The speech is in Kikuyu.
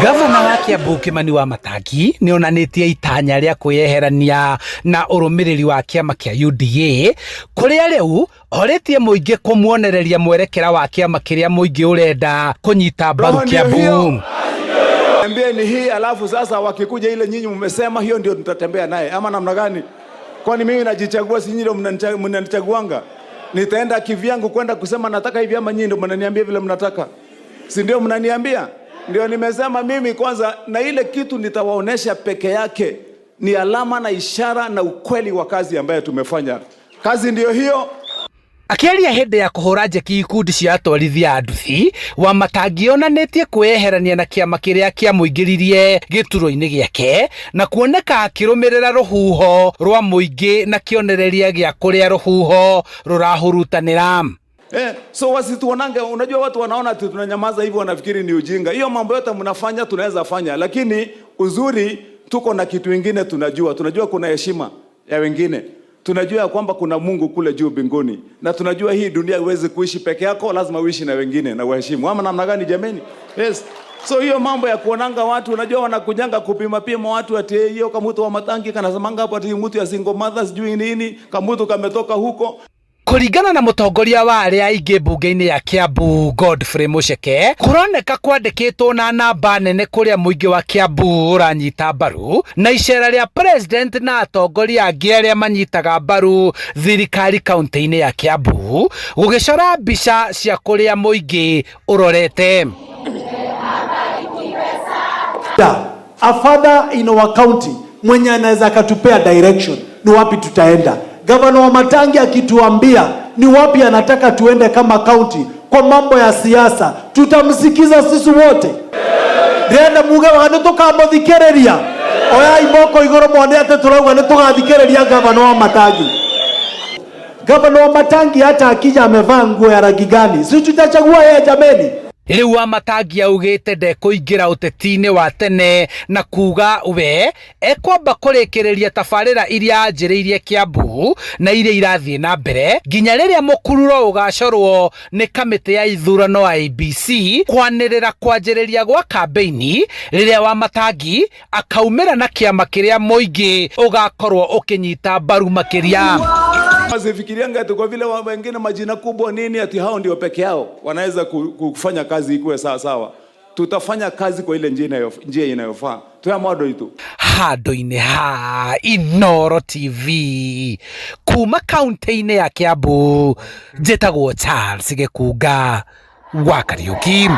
Gavana wa Kiambu Kimani Wamatangi nĩ onanĩtie itanya rĩa kwĩyeherania na ũrũmĩrĩri wa kĩama kĩa UDA kũrĩa rĩu orĩtie mũingĩ kũmuonereria mwerekera wa kĩama kĩrĩa mũingĩ ũrenda kũnyita mbaru Roho ndio Kiambu. hiyo. Niambie ni hii, alafu sasa wakikuja ile nyinyi mmesema hiyo ndio tutatembea naye ama namna gani? Kwani mimi najichagua, si nyinyi ndio mnanichaguanga? Nitaenda kivyangu kwenda kusema nataka hivi ama nyinyi ndio mnaniambia vile mnataka? Si ndio mnaniambia? Ndio nimesema mimi kwanza, na ile kitu nitawaonesha peke yake ni alama na ishara na ukweli wa kazi ambayo tumefanya. Kazi ndio hiyo. Akĩaria hĩndĩ ya kũhũra njeki ikundi cia atwarithia a nduthi, Wamatangi onanĩtie kwĩyeherania na kĩama kĩrĩa kĩamũingĩririe gĩturwa-inĩ gĩake na kuoneka akĩrũmĩrĩra rũhuho rwa mũingĩ na kĩonereria gĩa kũrĩa rũhuho rũrahurutanĩra. So wasituonange, unajua watu wanaona ati tunanyamaza hivi wanafikiri ni ujinga. Hiyo mambo yote mnafanya tunaweza fanya, lakini uzuri tuko na kitu ingine tunajua. Tunajua kuna heshima ya wengine. Tunajua ya kwamba kuna Mungu kule juu mbinguni, na tunajua hii dunia huwezi kuishi peke yako, lazima uishi na wengine na uheshimu. Ama namna gani jameni? Yes. So hiyo mambo ya kuonanga watu, unajua wanakujanga kupima pima watu ati eh, hiyo kamutu Wamatangi kanasemanga hapo ati mtu ya single mother sijui nini, kamutu kametoka huko. Kũringana na mũtongoria wa arĩa aingĩ mbunge-inĩ ya Kiambu Godfrey Mucheke, kũroneka kwandĩkĩtwo na namba nene kũrĩa mũingĩ wa Kiambu ũranyita mbaru na icera rĩa president na atongoria angĩ arĩa manyitaga mbaru thirikari kaunti-inĩ ya Kiambu gũgĩcora mbica cia kũrĩa mũingĩ ũrorete. A father in our county mwenye anaweza akatupea direction ni wapi tutaenda. Gavana Wamatangi akituambia ni wapi anataka tuende kama county kwa mambo ya siasa, tutamsikiza sisi wote. Ndĩrenda muge waga nĩ tũkamũthikĩrĩria. Oyai moko igũrũ mwone atĩ tũrauga nĩ tũgathikĩrĩria gavana Wamatangi. Gavana Wamatangi hata akija amevaa nguo ya rangi gani, si tutachagua yeye jameni? Rĩu Wamatangi augĩte ndekũingĩra ũteti-inĩ wa tene na kuga we ekwamba kũrĩkĩrĩria tabarĩra iria anjĩrĩirie Kiambu na iria irathiĩ na mbere nginya rĩrĩa mũkururo ũgacorwo nĩ kamĩtĩ ya ithurano IEBC kwanĩrĩra kwanjĩrĩria gwa kambĩini rĩrĩa Wamatangi akaumĩra na kĩama kĩrĩa mũingĩ ũgakorwo ũkĩnyita mbaru makĩria. Wasifikirianga ati kwa vile wengine majina kubwa nini ati hao ndio peke yao wanaweza kufanya kazi ikuwe sawa sawa. Tutafanya kazi kwa ile njia inayofaa. Tuya mwado itu. Handũ-inĩ ha Inooro TV kuma kaunti-inĩ ya Kiambu njĩtagwo Charles Gĩkunga wa Kariũki.